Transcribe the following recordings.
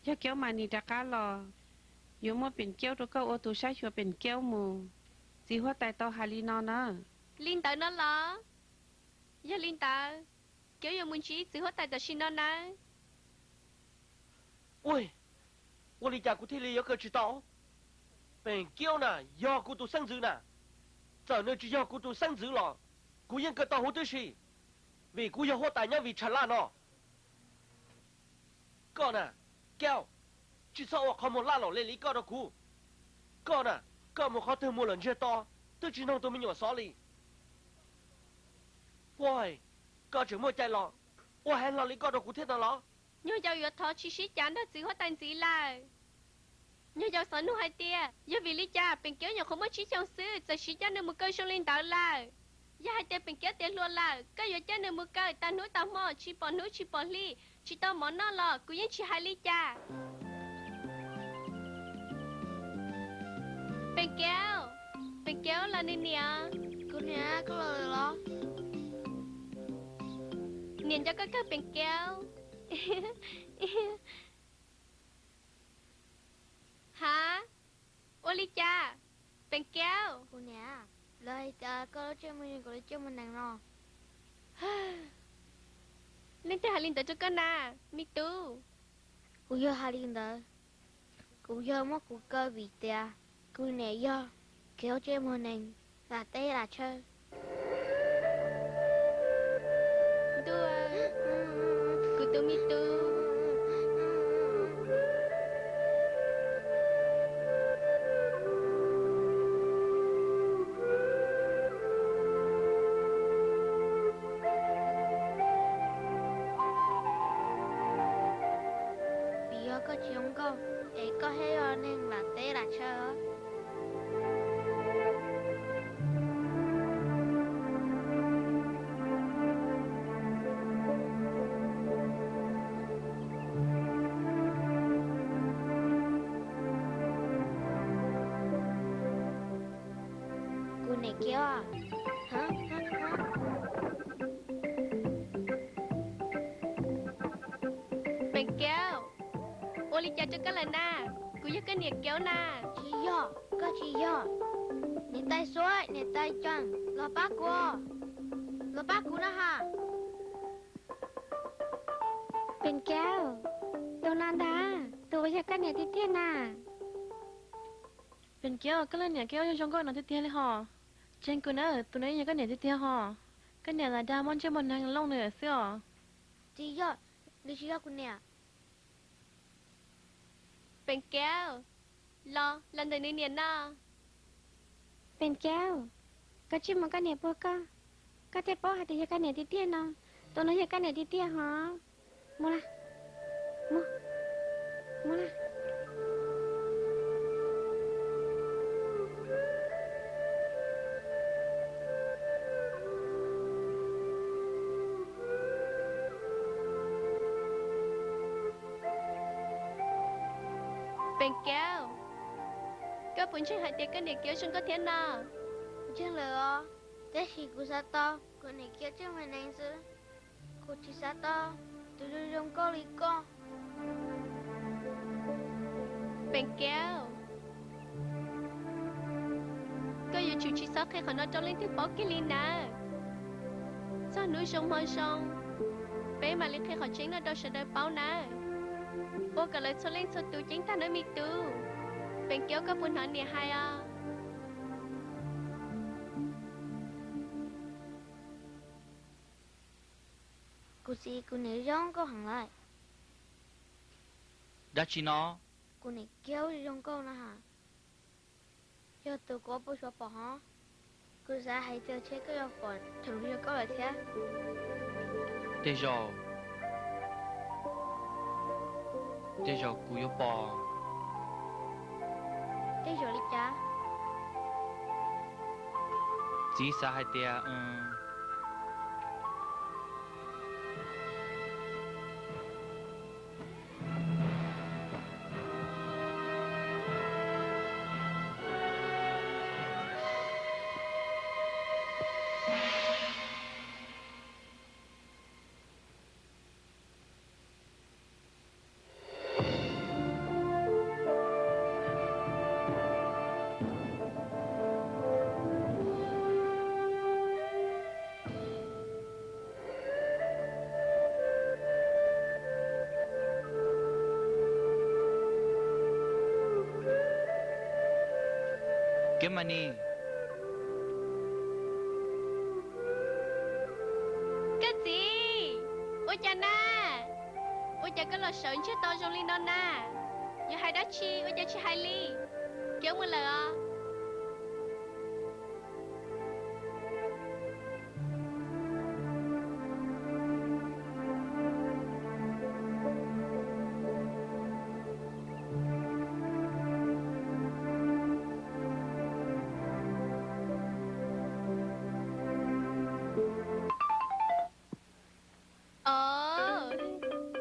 Yog Keub mas nim rov qab los, yuav muab Peem Keub rau koj ua tus saib xyuas Peem Keub mus. Txiv huab tais tau hais li no na. Li ntawd no los? Yog li ntawd, Keub yuav mus ntsib txiv huab tais tam sim no nawb. Ua, ua li cas kuv thiaj li yuav kaw tsis tau? Peem Keub na yog kuv tus xeeb ntxwv na. Txawm nws tsis yog kuv tus xeeb ntxwv los kuv yeej kaw tau huv tib si, vim kuv yog huab tais nyob Vim Tsham Laj no. Koj na, Keub, tsis txhob ua qhov muag laj lom li koj rau kuv. Koj na, koj mus qhov twg mus lawm ntsiag to, twb tsis noog tus me nyuam xov li. Ua, koj tseem muaj cai los ua heev hlo li koj rau kuv thiab no los? Nyuag Yaus yuav thov tsis sib cav nrog txiv huab tais ntxiv lawm. Nyuag Yaus xav nug hais tias yog vim li cas Peem Keub nyuam qhuav muaj tsib xyoos xwb txawm siv coj nws mus kaw zoo li ntawd lawm. Yog hais tias Peem Keub tiav hluas lawm, koj yuav coj nws mus kaw tag hnub tag hmo tsis pom hnub tsis pom hli, tsis tau mov noj los kuv yeej tsis hais li cas. Peem Keub, Peem Keub los nws niam. Kuv niam, koj los lawm los? Niam nco koj kawg Peem Keub. Ha, ua li cas Peem Keub? Kuv niam, lawv hais tias koj lub ntsej muag zoo nkaus li ntsej muag nees no. Leej twg hais li ntawd rau koj na, me tub? Kuv yog hais li ntawd, kuv yog muab kuv kaw vim tias kuv niam yog kev ua ntsej muag nees lam teb lam chaw. Ntuj, kuv tus me tub. Vim yog koj tsis zoo nkauj es koj thiaj yog neeg lam teb lam chaw. Kuv niam Keub. Peem Keub, ua li cas rau koj lawm na? Kuv yog koj niam Keub na. Tsis yog, koj tsis yog. Niam tais Xuaib, niam tais Ceem, los pab kuv, los pab kuv na ha. Peem Keub, tus no ntag, tus uas yog koj niam tiag tiag na. Peem Keub, koj leej niam Keub zoo zoo nkauj no tiag tiag li hos. Tseeb kuv na, tus no yeej yog koj niam tiag tiag hos. Koj niam lam dag muab ntsej muag nees looj nws xwb os. Tsis yog, nws tsis yog kuv niam. Peem Keub, los, los ntawm nws niam no. Peem Keub, koj tsij mus, koj niam puag koj, koj thiaj paub hais tias yog koj niam tiag tiag no. Tus no yog koj niam tiag tiag hos. Mus lawm, mus, mus lawm. Peem Keub, koj puas ntseeg hais tias koj niam Keub zoo nkauj thiab no? Ntseeg lawm os, tab sis kuv xav tau kuv niam Keub ntsej muag nees xwb, kuv tsis xav tau tus zoo zoo nkauj li koj. Peem Keub, koj yuav tsum tsis txhob qhia qhov no rau leej twg paub kiag li nawb. Txog hnub zoo hmo zoo, peb mam li qhia qhov tseeb no rau sawv daws paub nawb, ua kom lawv txhua leej txhua tus ceeb tag nawb me tub. Peem Keub, koj puas hnov niam hais os? Kuv txiv, kuv niam zoo nkauj heev lawm. Dab tsi no? Kuv niam Keub zoo nkauj no ha. Yog tus kuv ua poj suav pom hov, kuv xav hais tias ntshe koj yuav pom thaum lub yog koj lawm thiab. Tej zaum, tej zaum kuv yuav pom. Tej zaum li cas? Txiv xav hais tias Kiav mas ni. Koj txiv, ua cas na? Ua cas koj los sawv ntsiag to zoo li no na? Yuav hais dab tsi ua cas tsis hais li? Kiav mus lawm os. Os,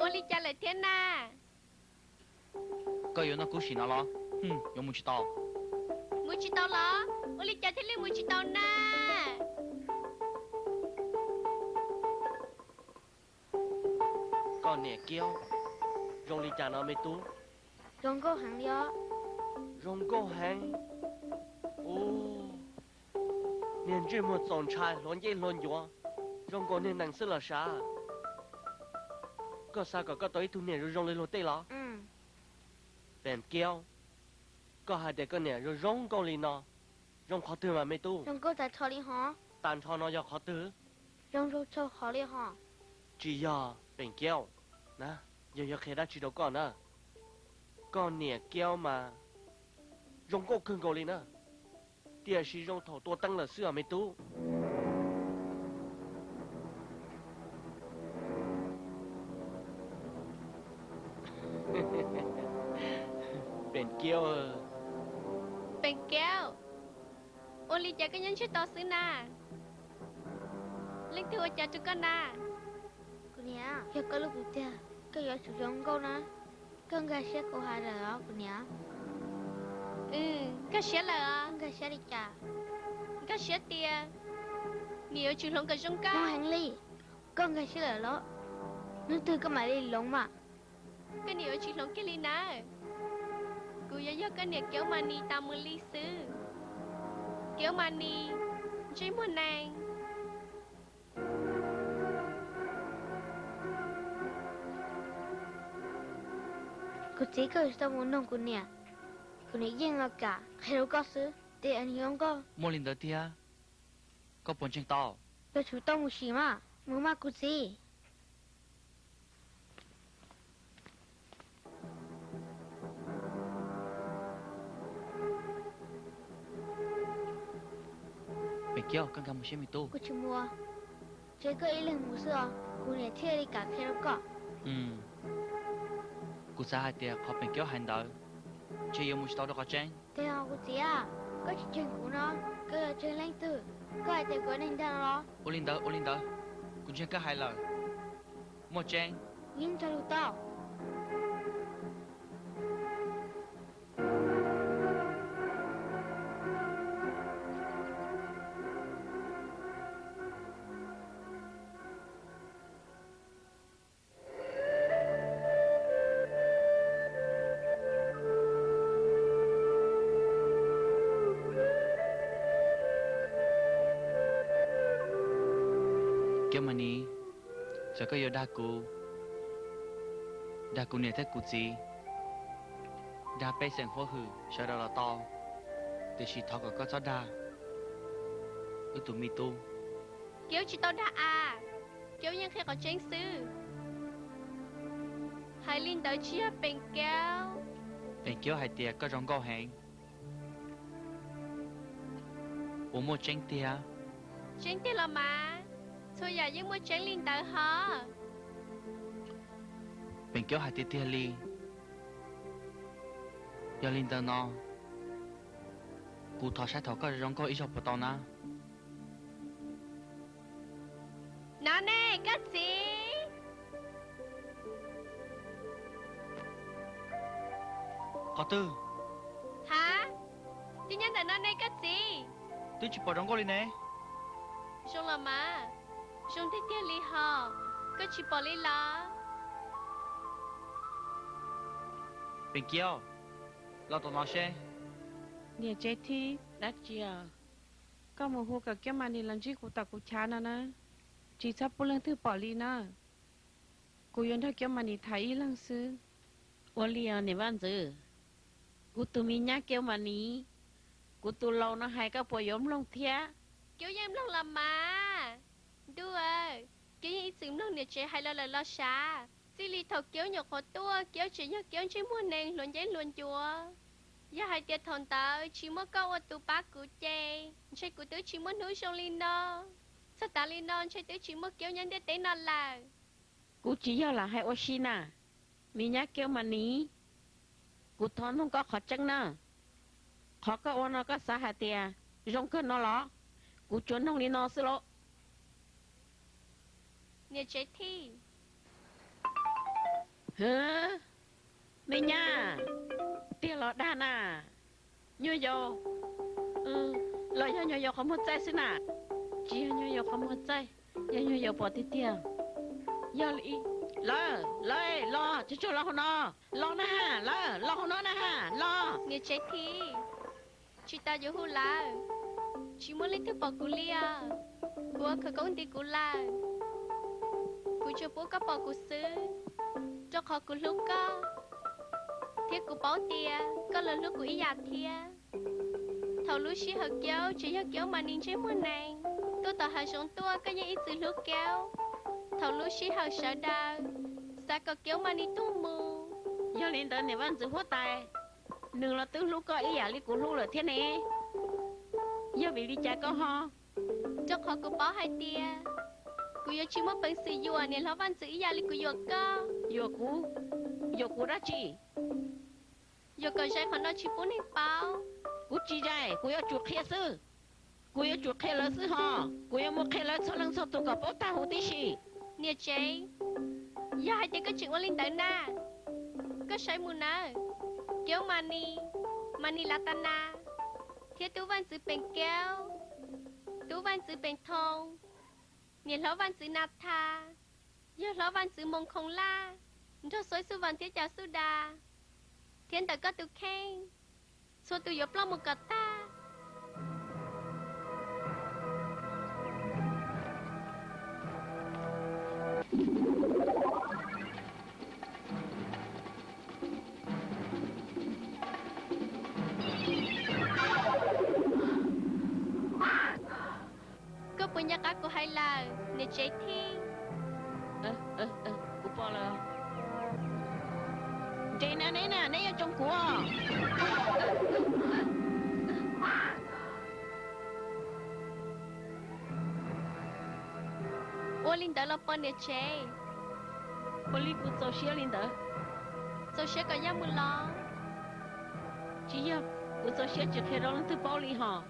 ua li cas lawm thiab na? Koj yuav noj kub sim no los? Yuav mus tsis tau? Mus tsis tau los? Ua li cas thiaj li mus tsis tau na? Koj niam Kiaub zoo li cas no me tub? Zoo nkauj heev li os. Zoo nkauj heev? Ub, niag ntsej muag txaus ntshai hluav ncej hluav ncuav, zoo nkaus niag nees xwb los sav. Koj xav kom koj tau ib tug niam zoo zoo li luag tej los? Peem Kiaub, koj hais tias koj niam zoo zoo nkauj li no, zoo qhov twg mas me tub? Zoo nkauj tag nrho li hov. Tag nrho no yog qhov twg? Zoo zoo txhua qhov li hov. Tsis yog Peem Kiaub na, yog yuav qhia dab tsi rau koj na. Koj niam Kiaub mas zoo nkauj kawg nkaus li na, tiam sis zoo thaum tua teeb lawm xwb os me tub. Peem Kiaub, Peem Kiaub, ua li cas koj nyob ntsiag to xwb na? Leej twg ua cas rau koj na? Kuv niam, yog koj hlub kuv tiag, koj yuav tsum zoo nkauj na. Koj nkag siab kuv hais lawm os kuv niam. Nkag siab lawm os. Nkag siab li cas? Nkag siab tias niam yuav tsum hloov kom zoo nkauj heev li. Koj nkag siab lawm los? Hnub twg koj mam li hloov mas? Koj niam yuav tsis hloov kiag li nawb. Kuv yuav yog koj niam Kiaub Mas Nis tas mus li xwb. Kiaub Mas Nis, ntsej muag nees. Kuv txiv, koj tsis tau mus noog kuv niam. Kuv niam yeej los kam qhia rau koj xwb, tias nws zoo nkauj. Muaj li ntawd tiag? Koj puas ntseeg tau? Yuav tsum tau mus sim mas, mus mas kuv txiv. Peem Kiaub, koj nkag mus seb me tub. Kuv tsis mus, tsuas koj ib leeg mus xwb os, kuv niam thiaj li kam qhia rau koj. Kuv xav hais tias qhov Peem Kiaub hais ntawd, ntshe yuav mus tsis tau rau qhov tseeb. Tes os kuv txiv, koj tsis ntseeg kuv no, koj yuav ntseeg leej twg? Koj hais tias kuv yog neeg dag los? Ua li ntawd, ua li ntawd, kuv ntseeg koj hais lawm. Muaj tseeb. Yeej nrog lus tau. Kiaub Mas Nis, txawm koj yuav dag kuv, dag kuv niam thiab kuv txiv, dag pej xeem huab hwm sawv daws los tau, tiam sis thov kom koj txhob dag wb tus me tub. Kiaub tsis tau dag as, Kiaub yeej qhia qhov tseeb xwb. Hais li ntawd tsis yog Peem Kiaub. Peem Kiaub hais tias koj zoo nkauj heev. Puas muaj tseeb tiag? Tseeb tiag los mas, txhua yam yeej muaj tseeb li ntawd hos. Peem Kiaub hais tiag tiag li. Yog li ntawd no, kuv thov saib thaum koj zoo nkauj ib zaug puas tau na? No ne koj txiv. Qhov twg? Ha, twb nyob ntawm no ne koj txiv. Twb tsis pom zoo nkauj li ne. Zoo los mas, zoo tiag tiag li hos, koj tsis pom li los? Peem Kiaub, los tom no seb. Niam Tsev Thib. Dab tsi os? Koj mus hu kom Kiaub Mas Nis los ntsib kuv tom kuv chav no na. Tsis txhob pub leej twg pom li na. Kuv yuav nrog Kiaub Mas Nis tham ib leeg xwb. Ua li os niam Vaj Ntxwv. Kuv tus me nyab Kiaub Mas Nis, Kuv tus laus no hais koj puas yuav mloog thiab? Kev yeej mloog los mas. Ntuj aw, kev yeej ib txwm mloog niam tsev hais los lawm los sav. Txij li thaum kev nyuam qhuav tuaj kev tseem yog kev ntsej muag nees hluas nceb hluas ncuav. Yog hais tias thaum ntawd tsis muaj koj ua tus pab kuv ces ntshe kuv twb tsis muaj hnub zoo li no. Txog tav li no ntshe twb tsis muaj kev nyob ntiaj teb no lawm. Kuv tsis yog lam hais ua si na, me nyab Kev Mas Nis. Kuv thov nug koj qhov tseeb na. Qhov koj ua no koj xav hais tias zoo kawg no los? Kuv tsuas noog li no xwb lauj. Niam tsev thij. Hwv, me nyab, tiag los dag na? Nyuag yaus los yog nyuag yaus qhov muag txaij xwb na? Tsis yog nyuag yaus qhov muag txaij, yog nyuag yaus pom tiag tiag. Yog li, lawv, lawv los, tsuag tsuag los hauv no, los na ha, lawv los hauv no na ha, los. Niam tsev thij, tsis tas yuav hu lawv, tsis muaj leej twg pom kuv li os. Kuv ua khawv koob nti kuv lawm. Kuv tsuas pub koj pom kuv xwb, rau qhov kuv hlub koj, thiab kuv paub tias koj los hlub kuv ib yam thiab. Thaum lub sij hawm Kev tseem yog Kev Mas Nis ntsej muag nees, tuaj tom hav zoov tuaj koj yeej ib txwm hlub Kev. Thaum lub sij hawm sawv daws xav kom Kev Mas Nis tuag mus, yog li ntawd niam vaj ntxwv huab tais, nws los twb hlub koj ib yam li kuv hlub lawm thiab ne. Yog vim li cas koj ho? Rau qhov kuv paub hais tias kuv yuav tsis muaj peev xwm yuam niam hlob vaj ntxwv ib yam li kuv yuam koj. Yuam kuv? Yuam kuv dab tsi? Yuam kom zais qhov no tsis pub neeg paub. Kuv tsis zais, kuv yuav tsum qhia xwb. Kuv yuav tsum qhia lawv xwb ho. Kuv yuav mus qhia lawv txhua leej txhua tus kom paub tag huv tib si. Niam tsev, yog hais tias koj tseem ua li ntawd na, koj sawv mus nawb. Kev Mas Nis, Mas Nis Lav Tas Nas, thiab tub vaj ntxwv Peem Kev, tub vaj ntxwv Peem Thoo, niam hlob vaj ntxwv Nas Thas, yawg hlob vaj ntxwv Moos Khoom Laj, nrog Xauv Xub Vas thiab Cas Xub Das, thiab ntawm koj tus kheej, txhua tus yuav ploj mus kom tag. Koj puas nco qab kuv hais lawm, niam tsev thij? Kuv pom lawm. Nres na neb na, neb yuav tsoo kuv. Ua li ntawd los pom niam tsev? Ua li kuv txaus siab li ntawd. Txaus siab kom yaj mus los? Tsis yog, kuv txaus siab tsis qhia rau leej twg paub li hos.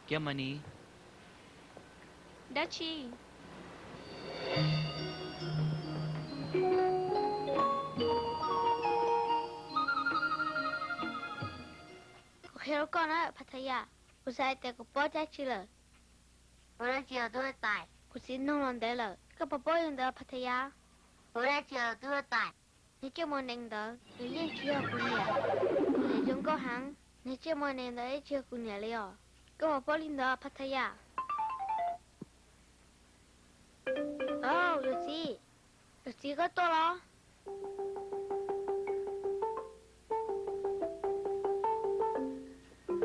Kev Mas Nis. Dab tsi? Kuv qhia rau koj na Phathayas, kuv xav hais tias kuv paub dab tsi lawm. Ua dab tsi os tub huab tais? Kuv txiv noog los ntev lawm, koj puas paub li ntawd Phathayas? Ua dab tsi os tub huab tais? Niag ntsej muag nees ntawd nws yeej tsis yog kuv niam. Kuv niam zoo nkauj heev, niag ntsej muag nees ntawd yeej tsis yog kuv niam li os. Koj puas paub li ntawd Phathayas? Au, yawm txiv, yawm txiv koj tuaj los?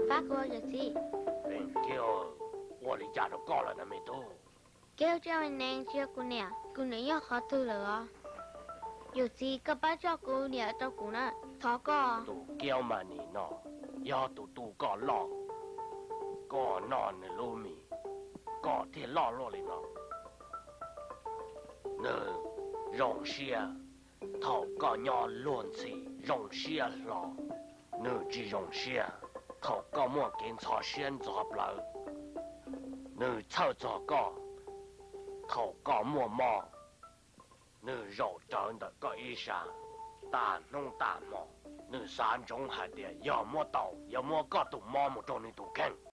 Pab kuv yawm txiv. Ua li cas rau koj lawm na me tub? Kev ntsej muag nees tsis yog kuv niam, kuv niam nyob qhov twg lawm os? Yawm txiv koj pab coj kuv niam rau kuv na, thov koj. Tus Kev Mas Nis no yog tus tu koj loj, koj noj nws lub mis, koj thiaj loj luaj li no. Nws zoo siab thaum koj nyob luag ntxhi zoo siab hlo, nws tsis zoo siab thaum koj muaj kev ntxhov siab ntxhov plawv. Nws txhawj txog koj thaum koj muaj mob, nws zaum rawv ntawm koj ib sab tas hnub tas hmo. Nws xav ntsoov hais tias yog muab tau, yog muab koj tus mob mus rau nws tus kheej.